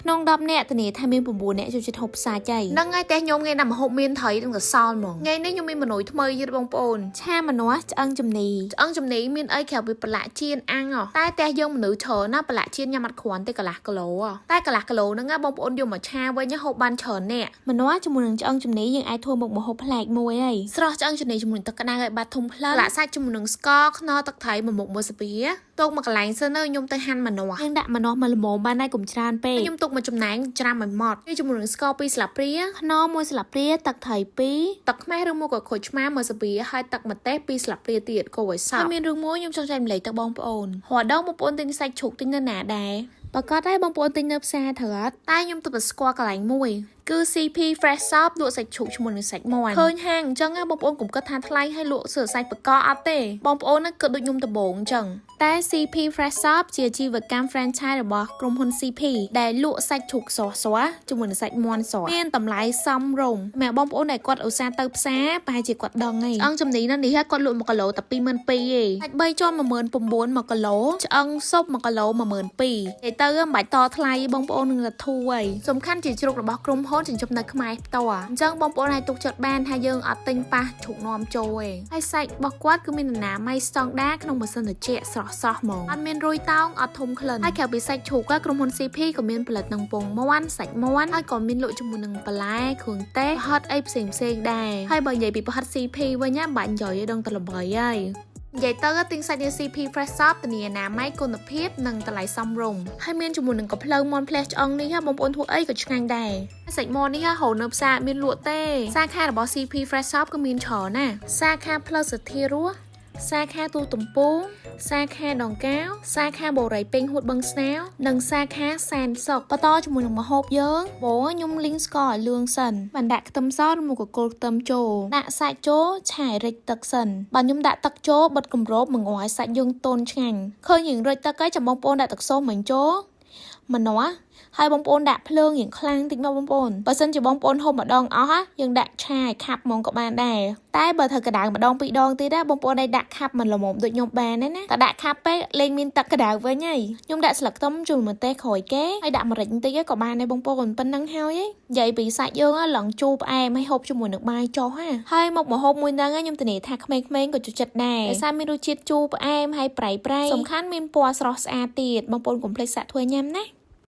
ក្នុង10នាក់ធានាថាមាន9នាក់ចូលចិត្តហូបសាច់ហើយហ្នឹងហើយតែខ្ញុំថ្ងៃណាមហូបមានត្រីនឹងសសល់ហ្មងថ្ងៃនេះខ្ញុំមានមនុយថ្មីទៀតបងប្អូនឆាម្នាស់ឆ្អឹងជំនីឆ្អឹងជំនីមានអីក្រៅពីប្រឡាក់ចៀនអាំងហ៎តែតែយើងមនុស្សច្រើនណាប្រឡាក់ចៀនញ៉ាំអត់គ្រាន់ទេកន្លះគីឡូហ៎តែកន្លះគីឡូហ្នឹងណាបងប្អូនយកមកឆាវិញហូបបានច្រើនអ្នកម្នាស់ជាមួយនឹងឆ្អឹងជំនីយើងអាចធ្វើមុខម្ហូបប្លែកមួយហើយស្រស់ឆ្អឹងជំនីជាមួយទឹកក្តៅឲ្យបាត់ធុំក្លិនប្រឡាក់សាច់ជាមួយនឹងស្ករខ្នុរទឹកត្រីមួយមុខមួយស្ពាទុកមកកន្លែងសិនទៅខ្ញុំទៅហាន់ម្នាស់យើងដាក់ម្នាស់មកល្មមបានហើយកុំច្រើនពេកខ្ញុំទុកមួយចំណែងច្រាំឲ្យម៉ត់នេះជាមួយនឹងស្ករ2ស្លាបព្រាខ្នុរ1ស្លាបព្រាទឹកត្រី2ទឹកខ្មេះឬមួយក៏ក្រូចឆ្មា1ស្លាបព្រាហើយទឹកម្ទេស2ស្លាបព្រាទៀតកូរឲ្យសព្វហើយមានរឿងមួយខ្ញុំចង់ចែករំលែកទៅបងប្អូនរាល់ដងបងប្អូនទិញសាច់ជ្រូកទិញនៅណាដែរប្រកាសដែរបងប្អូនទិញនៅផ្សារត្រូវអត់តែខ្ញុំទៅស្គាល់កន្លែងមួយគឺ CP Fresh Shop លក់សាច់ជ្រូកជាមួយនឹងសាច់មាន់ឃើញហាងអញ្ចឹងបងប្អូនកុំគិតថាថ្លៃហើយលក់សើសាច់បកអត់ទេបងប្អូនណាគិតដូចខ្ញុំដំបងអញ្ចឹងតែ CP Fresh Shop ជាអាជីវកម្ម franchise របស់ក្រុមហ៊ុន CP ដែលលក់សាច់ជ្រូកស្រស់ៗជាមួយនឹងសាច់មាន់ស្រស់មានតម្លៃសមរម្យសម្រាប់បងប្អូនដែលគាត់ឧស្សាហ៍ទៅផ្សារប្រហែលជាគាត់ដឹងហើយឆ្អឹងជំនីនៅនេះគាត់លក់1គីឡូតែ22000ឯងសាច់3ជាន់19000 1គីឡូឆ្អឹងស៊ុប1គីឡូ12000និយាយទៅមិនបាច់តថ្លៃបងប្អូននឹងតែធូរហើយសំខាន់ជាជ្រូករបស់ក្រុមហ៊ុនចិញ្ចឹមនៅខ្មែរផ្ទាល់អញ្ចឹងបងប្អូនអាចទុកចិត្តបានថាយើងអត់ទិញប៉ះជ្រូកនាំចូលទេហើយសាច់របស់គាត់គឺមានអនាម័យស្តង់ដារក្នុងម៉ាស៊ីនត្រជាក់ស្រស់ស្រស់ហ្មងអត់មានរុយតោងអត់ធំក្លិនហើយក្រៅពីសាច់ជ្រូកក្រុមហ៊ុន CP ក៏មានផលិតនឹងពងមាន់សាច់មាន់ហើយក៏មានលក់ជាមួយនឹងបន្លែគ្រឿងទេសប្រហិតអីផ្សេងផ្សេងដែរហើយបើនិយាយពីប្រហិត CP វិញណាបាច់និយាយឲ្យដឹងតែល្បីហើយនិយាយទៅទិញសាច់នៅ CP Fresh Shop ធានាអនាម័យគុណភាពនិងតម្លៃសមរម្យហើយមានជាមួយនឹងកំភ្លើងមាន់ផ្លែឆ្អឹងនេះបងប្អូនធ្វើអីក៏ឆ្ងាញ់ដែរសាច់មាន់នេះហៅនៅផ្សារមានលក់ទេសាខារបស់ CP Fresh Shop គឺមានច្រើនណាស់សាខាផ្លូវសទ្ធារស់សាខាទូទំពូងសាខាដង្កោសាខាបូរីពេញហួតបឹងស្នាវនិងសាខាសែនសុកបន្តជាមួយនឹងម្ហូបយើងបងខ្ញុំលីងស្ករឲ្យលឿងសិនបានដាក់ខ្ទឹមសឬមកកគល់ខ្ទឹមចូលដាក់សាច់ចូលឆាយរិចទឹកសិនបាទខ្ញុំដាក់ទឹកចូលបិទគម្របមកងាយសាច់យើងតូនឆ្ងាញ់ឃើញយើងរិចទឹកហើយចាំបងប្អូនដាក់ទឹកសូសមិញចូលម្នាស់ហើយបងប្អូនដាក់ភ្លើងរៀងខ្លាំងតិចមកបងប្អូនបើសិនជាបងប្អូនហូបម្ដងអស់យើងដាក់ឆាឲ្យខាប់ហ្មងក៏បានដែរតែបើត្រូវក្តៅម្ដងពីរដងទៀតណាបងប្អូនឲ្យដាក់ខាប់មិនល្មមដូចខ្ញុំបានណាតែដាក់ខាប់ពេកលេងមានទឹកក្តៅវិញហើយខ្ញុំដាក់ស្លឹកខ្ទឹមជូរម្ទេសក្រោយគេហើយដាក់ម្រេចបន្តិចក៏បានដែរបងប្អូនប៉ុណ្ណឹងហើយនិយាយពីសាច់យើងឡើងជូរផ្អែមហើយហូបជាមួយនឹងបាយចុះហ่าហើយមកម្ហូបមួយហ្នឹងខ្ញុំធានាថាក្មេងៗក៏ចូលចិត្តដែរដោយសារមានរសជាតិជូរផ្អែមហើយប្រៃប្រៃសំខាន់មានពណ៌ស្រស់ស្អាតទៀតបងប្អូនកុំភ្លេចសាកធ្វើញ៉ាំណា។